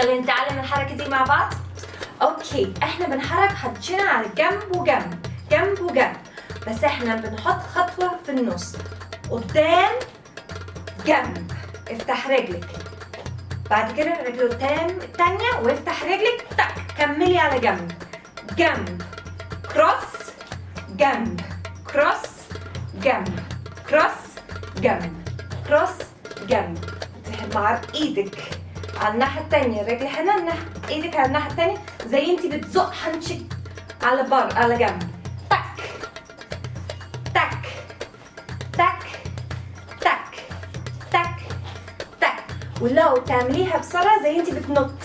يلا نتعلم الحركة دي مع بعض. okay، احنا بنحرك حنشنا على جنب وجنب، جنب وجنب، بس احنا بنحط خطوة في النص، قدام جنب، افتح رجلك، بعد كده رجل قدام التانية وافتح رجلك، تك، كملي على جنب، جنب، cross، جنب، cross، جنب، cross، جنب، cross، جنب. مع ايدك على الناحية التانية، رجل هنا، ايدك على الناحية التانية، زي انتي بتزق حنشك على بر على جنب، تك تك تك تك تك تك. ولو تعمليها بسرعة زي انتي بتنطي.